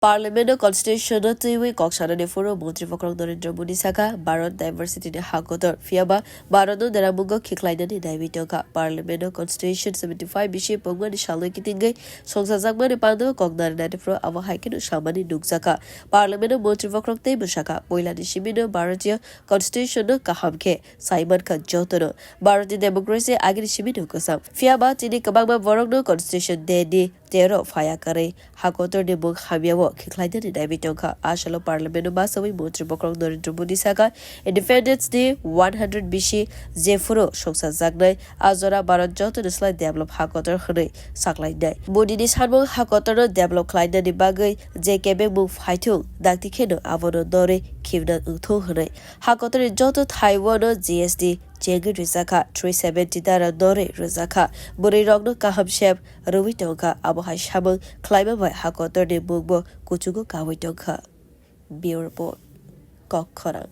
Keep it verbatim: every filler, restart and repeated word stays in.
Parliament-o constitution-no twiwi kok sanani phuru Montri Bokhorok Narendra Modi sakha, Bharat diversity-ni hakotor, phiyaba Bharat-no deramungo khiklainani naiwi tongkha. Parliament-o constitution seventy five bisi pungmani salnwi kitingwi songchajakmani pando kok narwinani phuru abo hai kheno samani nukjakha. Parliament-o Montri Bokhorok teibo sakha, puilani simi-no Bharatiya constitution-no kaham khe saimankha jotono. Bharatiya democracy agini simi-no kwcham. Phiyaba chini kwbangma borokno constitution day-ni tero phaya kwrwi hakotorni mung hamyao khiklainani naiwi tongkha. Asalo Parliament-o masawi Montri Bokhorok Narendra Modi sakha, Independence-ni one hundred bisi jephuru songchajaknai a jora Bharat jotoni slai develop hakotor hwnwi saklainai. Modi-ni sanmung hakotorno develop khlainani bagwi je kebengmung phaithung, dakti kheno abono norwi khibna wngthung hwnwi hakotorni joto thaiwano G S T chengwi rijakha, three seventy dara norwi rijakha. Bwrwirokno kaham sep rwwi tongkha, abo hai samung khlaima bai hakotorni mungbo kuchugo kaui tongkha. Bureau Report, Kokkhorang.